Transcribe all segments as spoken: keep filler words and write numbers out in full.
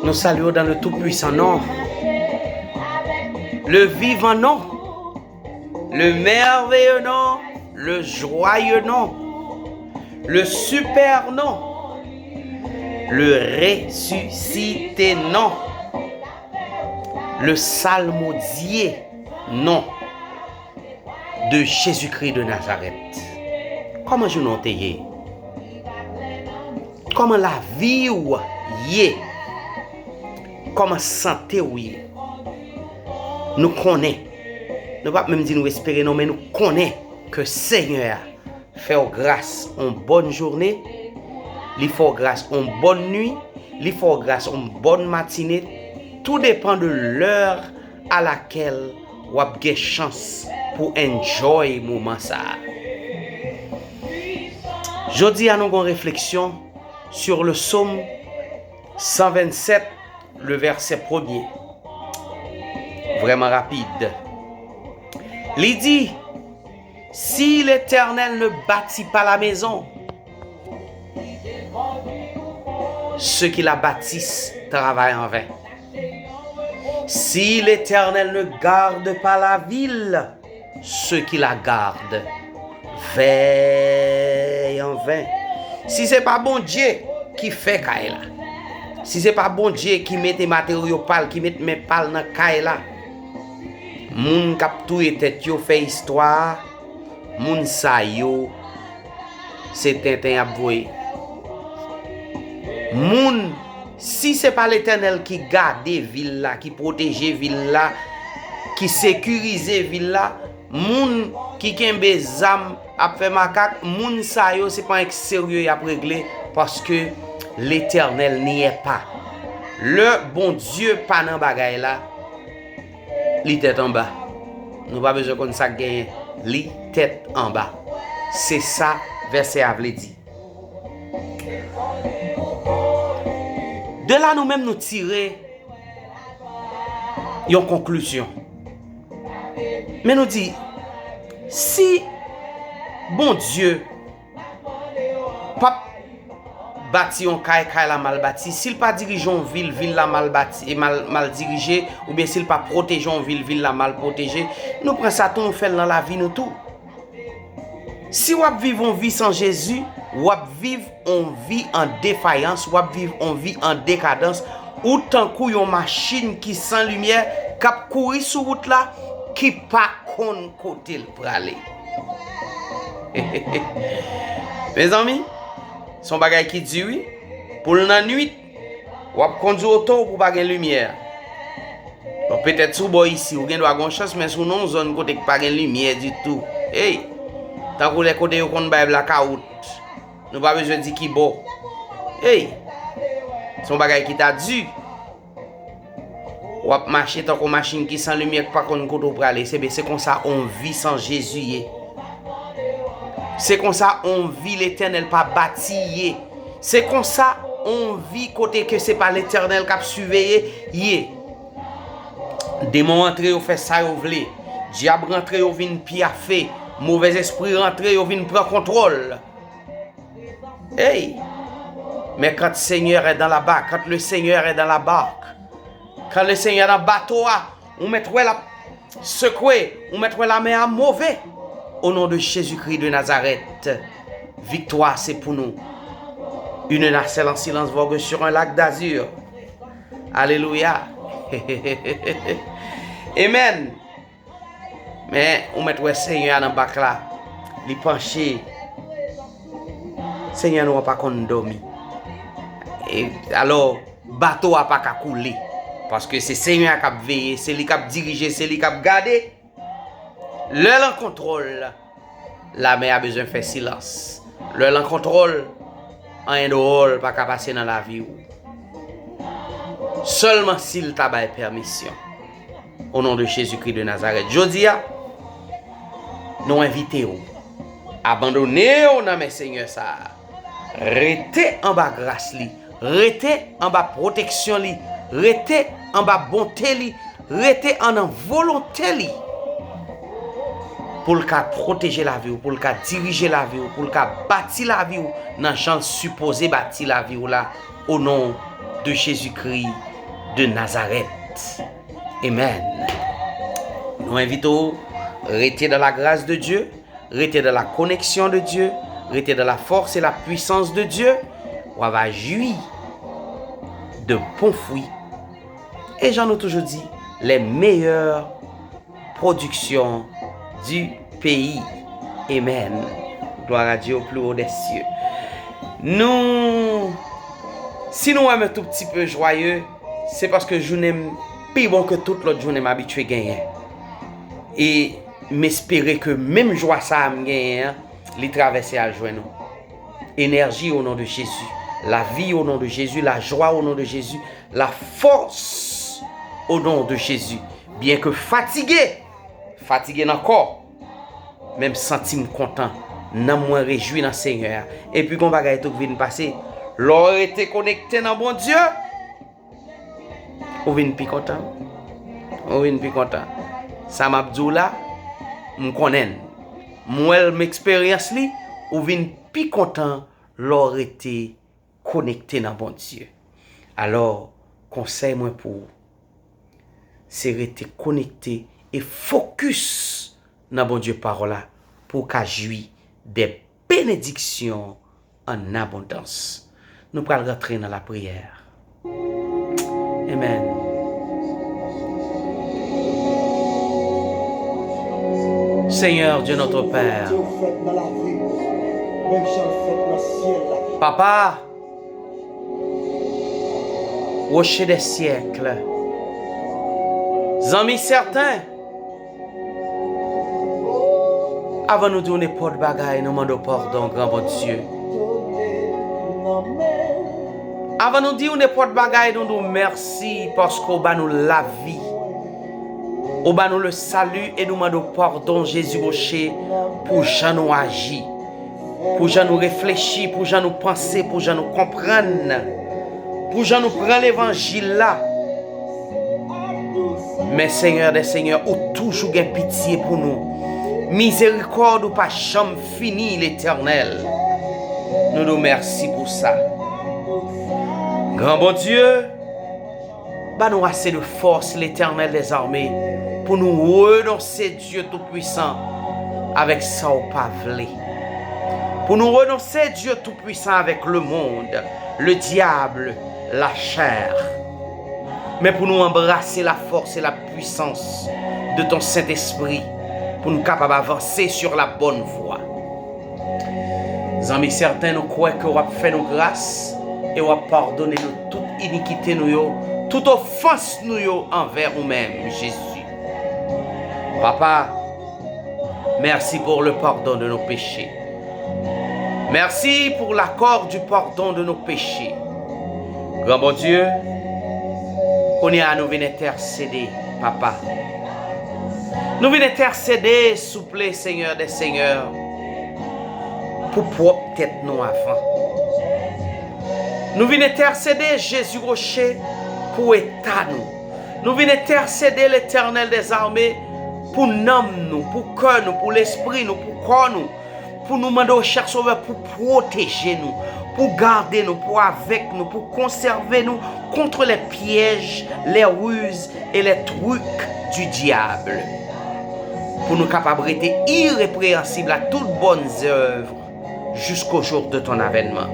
Nous saluons dans le tout-puissant nom, le vivant nom, le merveilleux nom, le joyeux nom, le super nom, le ressuscité nom, le salmodié nom de Jésus-Christ de Nazareth. Kòman jounen w te ye? Kòman lavi w ye? Kòman sante w ye? Nou konnen. Nou p ap menm di nou espere non, men nou konnen ke Senyè a fè w gras on bòn jounen, li fè w gras on bòn nwi, li fè w gras on bòn matine. Tout depan de lè a lakèl w ap gen chans pou enjoy moman sa a. Jodi a nou gon refleksyon sur le psaume cent vingt-sept, le verset premier. Vrèman rapid. Li di, si l'Éternel ne bâtit pas la maison, ceux qui la bâtissent travaillent en vain. Si l'Éternel ne garde pas la ville, ceux qui la gardent veillent en vain. Si se pa Bondye ki fè kay la, si se pa Bondye ki mete materyo pa l, ki met men pa l nan kay la, moun k ap touye tèt yo fè istwa a, moun sa yo, se tenten y ap voye. Moun, si se pa Letènèl ki gade vil la, ki pwoteje vil la, ki sekirize vil la, moun ki kenbe zam ap fè makak, moun sa yo se pa avèk serye y ap regle, paske Letènèl n'y est pas. Lè Bondye pa nan bagay la, li tèt anba. Nou pa bezwen konn sa k genyen. Li tèt anba. Se sa vèsè a vle di. De la nou menm nou tire yon konklizyon. Men nou di, si Bondye p ap bati yon kay, kay la mal bati, si l pa dirije yon vil, vil la mal bati, e mal, mal dirije, oubyen si l pa pwoteje yon vil, vil la mal pwoteje, nou pran sa tou, nou fè l nan lavi nou tou. Si w ap viv yon vi san Jezi, w ap viv yon vi an defayans, w ap viv yon vi an dekadans, ou tankou yon machin ki san limyè, k ap kouri sou wout la, ki pa konn kote l prale. Mezanmi, se yon bagay ki di wi. Pou l nan nwit, w ap kondui oto w pou pa gen limyè. Bon, petèt sou bò isi, ou gen dwa gen yon chans, men si w nan yon zòn kote k pa gen limyè ditou, ey, tankou lè kote yo konn bay blakawout, nou pa bezwen di ki bò. Ey, se yon bagay ki ta di. W ap mache tankou machin ki san limyè, k pa konn kote w prale. Se byen, se konsa on vi san Jezi ye. Se konsa on vi Letènèl pa bati ye. Se konsa on vi kote ke se pa Letènèl k ap siveye ye. Demon antre, yo fè sa yo vle. Dyab rantre, yo vin pyafe. Movèzespri rantre, yo vin pran kontwòl. Hey! Mais quand Seigneur est dans la barque, quand le Seigneur est dans la barque, quand le Seigneur nan bato a, ou mèt wè l ap sekwe, ou mèt wè lamè a move. Au nom de Jésus-Christ de Nazareth, viktwa se pou nou. Une nacelle en silence vogue sur un lac d'azur. Alelouya. Amen. Men, ou mèt wè Senyè a nan bak la. Li panche. Senyè nou an pa konn dòmi. E, alò, bato a pa ka koule. Paske se Senyè a k ap veye, se li k ap dirije, se li k ap gade. Lè l an kontwòl, lamè a bezwen fè silans. Lè l an kontwòl, anyen dwòl pa ka pase nan lavi w. Sèlman si l ta bay pèmisyon. O non de Jezikri de Nazarèt. Jodi a, nou envite w. Abandone w nan men Senyè sa a. Rete anba gras li. Rete anba pwoteksyon li. Rete anba bonte li. Rete ann an volonte li. pou l ka pwoteje lavi w, pou l ka dirije lavi w, pou l ka bati lavi w nan jan l sipoze bati lavi w la, o non de Jezikri de Nazarèt. Amen. Nou envite w rete dans la grâce de Dieu, rete dans la connexion de Dieu, rete dans la force et la puissance de Dieu. W ap jwi de bon fwi. E jan nou toujou di, les meilleurs productions du pays. Amen. Gloire à Dieu au plus haut des cieux. Nou, si nou wè m un tout petit peu joyeux, se paske jounen m pi bon ke tout lòt jounen m abitye genyen. E m espere ke menm jwa sa a m genyen an, li travèse al jwenn ou. Énergie au nom de Jésus. La vie au nom de Jésus. La joie au nom de Jésus. La force au nom de Jésus. Byenke fatige, fatige nan kò, men m santi m kontan. Nanm mwen rejwi nan Senyè a. Epi gon bagay tou k vin pase. Lè w rete konekte nan Bondye, ou vin pi kontan. Ou vin pi kontan. Sa m ap di w la, m konnen l. M wè l, m eksperyans li, ou vin pi kontan lè w rete konekte nan Bondye. Alò, konsèy mwen pou ou, se rete konekte e fokis nan Bondye pawòl la pou w ka jwi de benediksyon an abondans. Nou pral rantre nan lapriyè. Amen. Seigneur Dieu notre Père, Papa, Rocher des siècles, zanmi sèten, avan nou di w nenpòt bagay, nou mande w padon, gran Bondye. Avan nou di w nenpòt bagay, nou di w mèsi paske w ba nou lavi. Ou ba nou le salut e nou mande w padon, Jezi Woche, pou jan nou aji, pou jan nou reflechi, pou jan nou panse, pou jan nou konprann, pou jan nou pran levanjil la. Men Senyè dè Senyè, ou toujou gen pitye pou nou. Mizerikòd ou pa janm fini, Letènèl. Nou di w mèsi pou sa. Gran Bondye, ba nou ase de fòs, Letènèl dèzame, pou nou renonse, Dye Toupwisan, avèk sa w pa vle. Pou nou renonse, Dye Toupwisan, avèk lemonn, ledyab, lachè. Men pou nou anbrase lafòs e lapwisans de ton Sentespri, pou nou kapab avanse sur la bonne voie. Zanmi sèten, nou kwè ke w ap fè nou gras e w ap padone nou tout inikite nou yo, tout ofans nou yo anvè ou menm, Jezi. Papa, merci pour le pardon de nos péchés. Merci pour l'accord du pardon de nos péchés. Gran Bondye, kounye a nou vin entèsede, Papa. Nou vin entèsede, souple, Senyè dè Senyè, pou pwòp tèt nou avan. Nou vin entèsede, Jezi Woche, pou eta nou. Nou vin entèsede, Letènèl dèzame, pou nanm nou, pou kè nou, pou lespri nou, pou kò nou, pou nou mande w, chè Sovè, pou pwoteje nou, pou gade nou, pou avèk nou, pou konsève nou contre les pièges, les ruses et les trucs du diable. Pou nou kapab rete irepreyansib à toute bonne œuvre jusqu'au jour de ton avènement.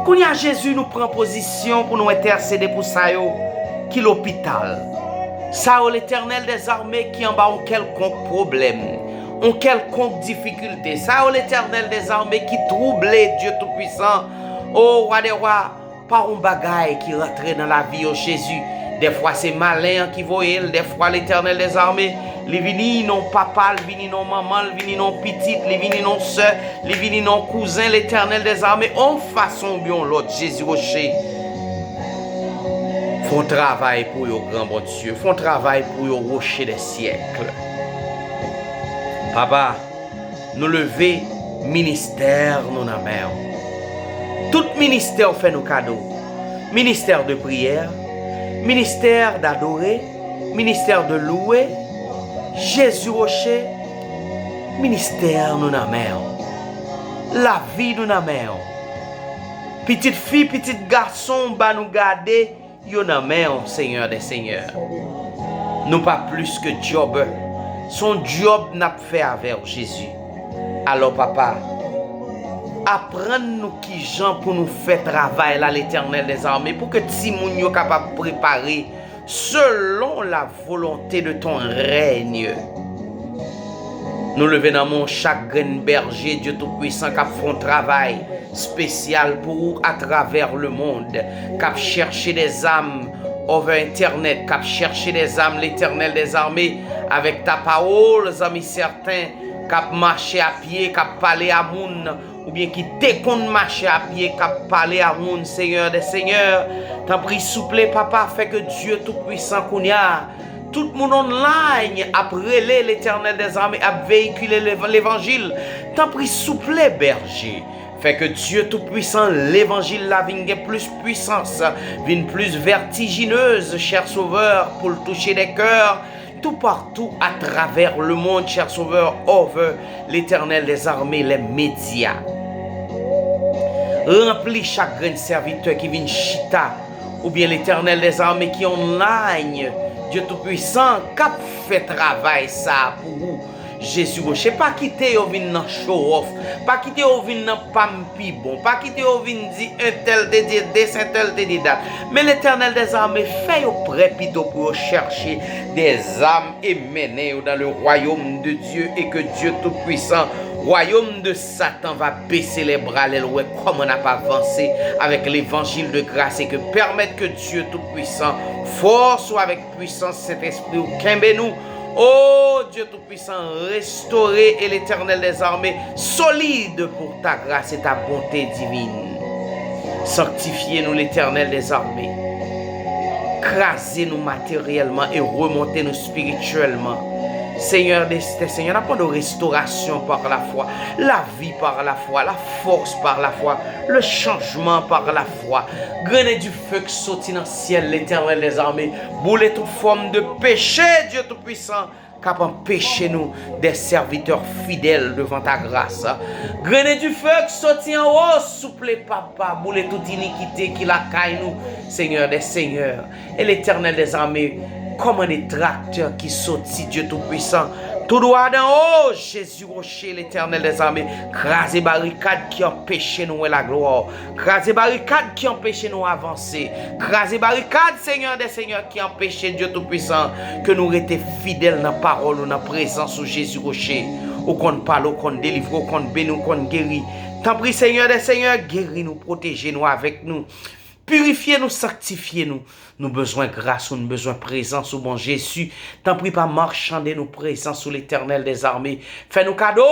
Kounye a, Jezi, nou pran pozisyon pou nou entèsede pou sa yo ki lopital. Sa yo, Letènèl dèzame, ki anba yon kèlkonk pwoblèm, yon kèlkonk difikilte. Sa yo, Letènèl dèzame, ki twouble, Dye Toupwisan, o Wa dè wa, pa yon bagay ki rantre nan lavi yo, Jezi. Dèfwa se malen an ki voye l, dèfwa, Letènèl dèzame, li vini nan papa, li vini nan manman, li vini nan pitit, li vini nan sè, li vini nan kouzen, Letènèl dèzame, yon fason oubyen yon lòt, Jezi Woche. Fè yon travay pou yo, Gran Bondye. Fè yon travay pou yo, Rocher des siècles. Papa, nou leve ministè nou nan men w. Tout ministè w fè nou kado. Ministè de priyè, ministè dadore, ministè de louwe. Jezi Woche, Ministè nou nan men w. Lavi nou nan men w. Pitit fi, pitit gason w ba nou gade, yo nan men w, Senyè dè senyè. Nou pa plis ke djòbè. Se yon djòb n ap fè avè w, Jezi. Alò, Papa, aprann nou kijan pou nou fè travay la, Letènèl dèzame, pou ke timoun yo kapab prepare selon la volonté de ton règne. Nou leve nan men w chak grenn bèje, Dye Toupwisan, k ap fè yon travay espesyal pou ou atravè lemonn, k ap chèche dèzam over entènèt, k ap chèche dèzam, Letènèl dèzame, avèk ta pawòl, zanmi sèten, k ap mache a pye, k ap pale a moun, oubyen ki te konn mache a pye, k ap pale a moun, Senyè dè senyè. Tanpri, souple, Papa, fè ke Dye Toupwisan kounye a, tout moun online ap rele, Letènèl dèzame, ap veyikile lev-, levanjil. Tanpri, souple, bèje. Fè ke Dye Toupwisan, levanjil la vin gen plis pwisans, vin plis vètijinez, chè Sovè, pou l touche dè kè, toupatou atravè lemonn, chè Sovè, over, Letènèl dèzame, lè medya. Ranpli chak grenn sèvitè ki vin chita, oubyen Letènèl dèzame ki online, Dye Toupwisan, k ap fè travay sa a pou ou, Jezi Woche. Pa kite yo vin nan show off, pa kite yo vin nan pa m pi bon, pa kite yo vin di entèl te di dis, entèl te di dat. Men Letènèl dèzame, fè yo prè pito pou yo chèche dèzam e mennen yo dans le royaume de Dieu, e ke Dye Toupwisan, wayòm de Satan va bese lè bra lè l wè kòman n ap avanse avèk levanjil de gras, e ke pèmèt ke Dye Toupwisan, fòs ou avèk pwisans Sentespri ou kenbe nou. O Dye Toupwisan, restore e Letènèl dèzame, solid pour ta grâce et ta bonté divine. Sanktifye nou, Letènèl dèzame. Kraze nou materyèlman e remonte nou espirityèlman. Senyè dè senyè, n ap mande w restorasyon par la foi, lavi par la foi, la force par la foi, le changement par la foi. Grennen dife k soti nan syèl, Letènèl dèzame, boule tout fòm de peche, Dye Toupwisan, k ap anpeche nou dèt sèvitè fidèl devan ta gras. Grennen dife k soti anwo, souple, Papa, boule tout inikite ki lakay nou, Senyè dè senyè. E Letènèl dèzame, kòmande traktè ki soti, Dye Toupwisan, tou dwa dan o, Jezi Woche, Letènèl dèzame, kraze barikad ki anpeche nou wè laglwa w. Kraze barikad ki anpeche nou avanse. Kraze barikad, Senyè dè senyè, ki anpeche, Dye Toupwisan, ke nou rete fidèl nan pawòl ou, nan prezans ou, Jezi Woche. Ou konn pale, ou konn delivre, ou konn beni, ou konn geri. Tanpri, Senyè dè senyè, geri nou, pwoteje nou, avèk nou. Pirifye nou, sanktifye nou. Nou bezwen gras ou, nou bezwen prezans ou, bon Jezi. Tanpri, pa machande nou prezans ou, Letènèl dèzame. Fè nou kado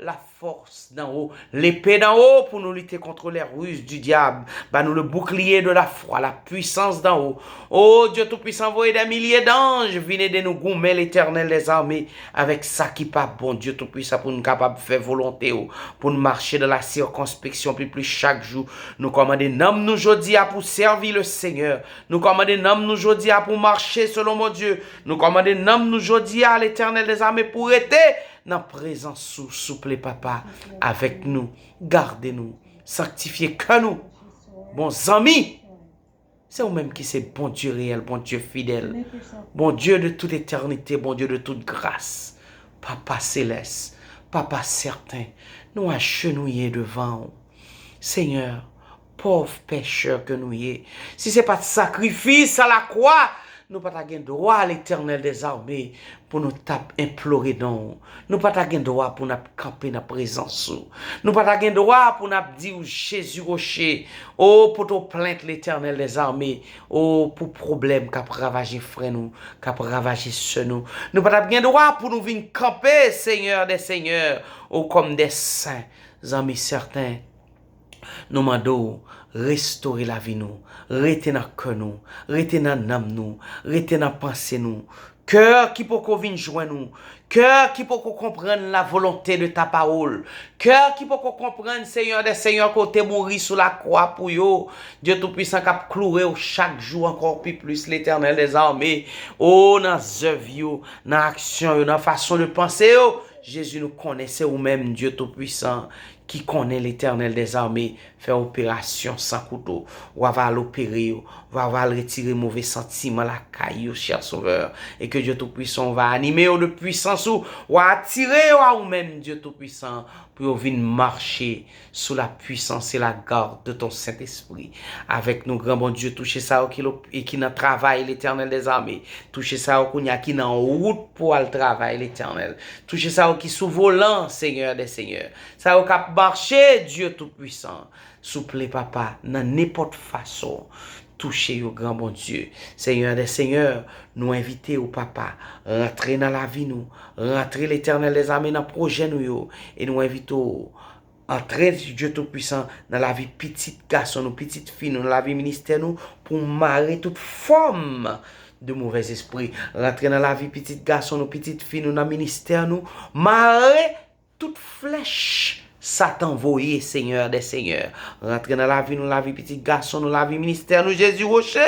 lafòs dan o, lepe dan o pou nou lite kont les ruses du diable. Ba nou le bouclier de la foi, la puissance d'en haut. O Dye Toupwisan, voye dè milye danj vin ede nou goumen, Letènèl dèzame, avèk sa ki pa bon, Dye Toupwisan, pou nou kapab fè volonte w, pou nou mache dan la sikonspeksyon pi plis chak jou. Nou kòmande nanm nou jodi a pou sèvi le Senyè. Nou kòmande nanm nou jodi a pou mache selon Bondye. Nou kòmande nanm nou jodi a, Letènèl dèzame, pou rete nan prezans ou, souple, Papa, avèk nou. Gade nou, sanktifye kè nou. Bon zanmi, se ou menm ki se Bondye reyèl, Bondye fidèl, Bondye de tout etènite, Bondye de tout gras. Papa selès, Papa sèten, nou ajenouye devan w. Senyè, pòv pechè ke nou ye, si se pa t sakrifis a lakwa, nou pa ta gen dwa, Letènèl dèzame, pou nou t ap enplore non w. Nou pa ta gen dwa pou n ap kanpe nan prezans ou. Nou pa ta gen dwa pou n ap di w, Jezi Woche, o, pote w plent, Letènèl dèzame, o, pou pwoblèm k ap ravaje frè nou, k ap ravaje sè nou. Nou pa t ap gen dwa pou nou vin kanpe, Senyè dè senyè, o, kòm dè sen, zanmi sèten. Nou mande w restore lavi nou, rete nan kè nou, rete nan nanm nou, rete nan panse nou. Kè ki poko vin jwenn ou, kè ki poko konprann la volonte de ta pawòl, kè ki poko konprann, Senyè dè senyè, ke w te mouri sou lakwa pou yo. Dye Toupwisan k ap kloure w chak jou ankò pi plis, Letènèl dèzame. O, nan zèv yo, nan aksyon yo, nan fason de panse yo, Jezi, nou konnen se ou menm, Dye Toupwisan, ki konnen, Letènèl dèzame, fè operasyon san kouto. W ava al opere yo, w ava al retire move santiman lakay yo, chè Sovè. E ke Dye Toupwisan, w va anime yo de pwisans ou, w a atire yo a ou menm, Dye Toupwisan, pou yo vin mache sous la puissance et la garde de ton Saint-Esprit. Avèk nou, gran Bondye, touche sa yo ki, lo- e ki nan travay, Letènèl dèzame. Touche sa yo kounye a ki nan wout pou al travay, Letènèl. Touche sa yo ki sou volan, Senyè dè Senyè. Sa yo k ap mache, Dye Toupwisan. Souple, Papa, nan nenpòt fason, touche yo, gran Bondye. Senyè dè Senyè, nou envite w, Papa, rantre nan lavi nou. Rantre, Letènèl dèzame, nan pwojè nou yo. E nou envite w antre, Dye Toupwisan, nan lavi pitit gason nou, pitit fi nou, nan lavi ministè nou, pou mare tout fòm de movèzespri. Rantre nan lavi pitit gason nou, pitit fi nou, nan ministè nou. Mare tout flèch Satan voye, Senyè dè Senyè. Rantre nan lavi nou, lavi pitit gason nou, lavi ministè nou, Jezi Woche.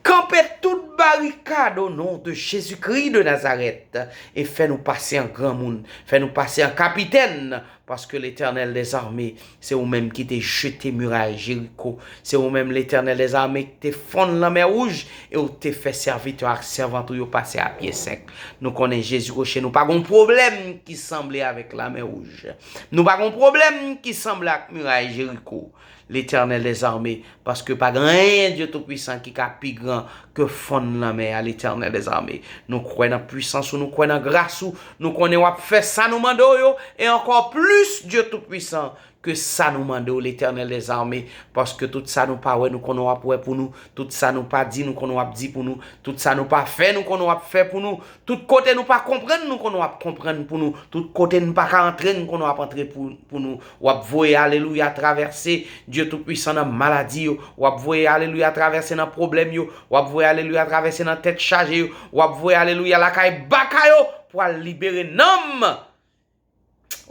Kanpe tout barikad o non de Jezikri de Nazarèt e fè nou pase an granmoun, fè nou pase an kapitèn, paske Letènèl dèzame, se ou menm ki te jete miray Jeriko, se ou menm, Letènèl dèzame, ki te fonn lanmè wouj e ou te fè sèvitè ak sèvant ou yo pase a pye sèk. Nou konnen, Jezi Woche, nou pa gon pwoblèm ki sanble avèk lanmè wouj. Nou pa gon pwoblèm ki sanble ak miray Jeriko. Letènèl dèzame, paske pa gen anyen, Dye Toupwisan, ki ka pi gran ke fonn lanmè a, Letènèl dèzame. Nou kwè nan pwisans ou, nou kwè nan gras ou, nou konnen w ap fè sa nou mande w yo, e ankò plis, Dye Toupwisan, ke sa nou mande w, Letènèl dèzame, paske tout sa nou pa wè, nou konnen w ap wè pou nou, tout sa nou pa di, nou konnen w ap di pou nou, tout sa nou pa fè, nou konnen w ap fè pou nou, tout kote nou pa konprann, nou konnen w ap konprann pou nou, tout kote nou pa ka antre, nou konnen w ap antre pou, pou nou. W ap voye alelouya travèse, Dye Toupwisan, nan maladi yo, w ap voye alelouya travèse nan pwoblèm yo, w ap voye alelouya travèse nan tèt chaje yo, w ap voye alelouya lakay baka yo, pou al libere nanm.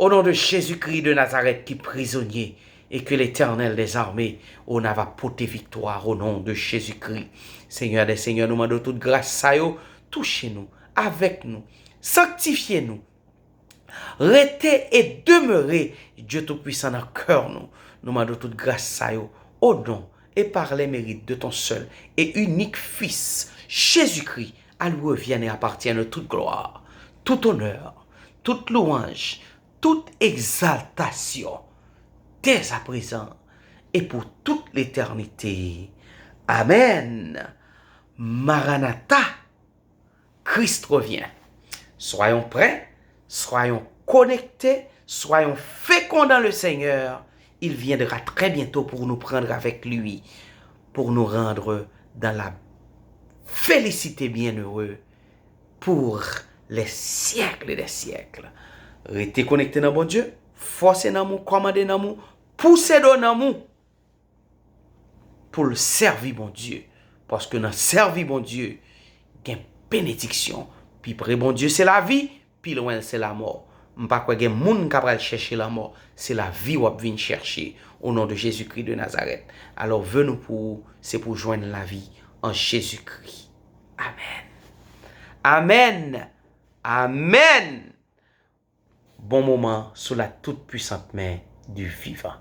Au nom de Jésus-Christ de Nazareth qui est prisonnier et que l'Éternel des armées, on va porter victoire au nom de Jésus-Christ. Senyè dè Senyè, nou mande w tout gras sa yo, touche nou, avèk nou, sanktifye nou, rete e demere, Dye Toupwisan, nan kè nou. Nou mande w tout gras sa yo, au nom et par les mérites de ton seul et unique Fils, Jésus-Christ, à lui revienne et appartienne toute gloire, tout honneur, toute louange, toute exaltation, dès à présent et pour toute l'éternité. Amen. Maranatha, Christ revient. Soyons prêts, soyons connectés, soyons féconds dans le Seigneur. Il viendra très bientôt pour nous prendre avec lui, pour nous rendre dans la félicité bienheureux pour les siècles des siècles. Rete konekte nan Bondye, fòse nanm ou, kòmande nanm ou, pouse do nanm ou pou l sèvi Bondye. Paske nan sèvi Bondye, gen benediksyon. Pi pre Bondye se lavi, pi lwen l se lanmò. M pa kwè gen moun k ap al chèche lanmò, se lavi w ap vin chèche, o non de Jezikri de Nazarèt. Alò, ve nou pou ou, se pou jwenn lavi an Jezikri. Amèn. Amèn. Amèn. Bon moman sou la toute puissante main du vivant.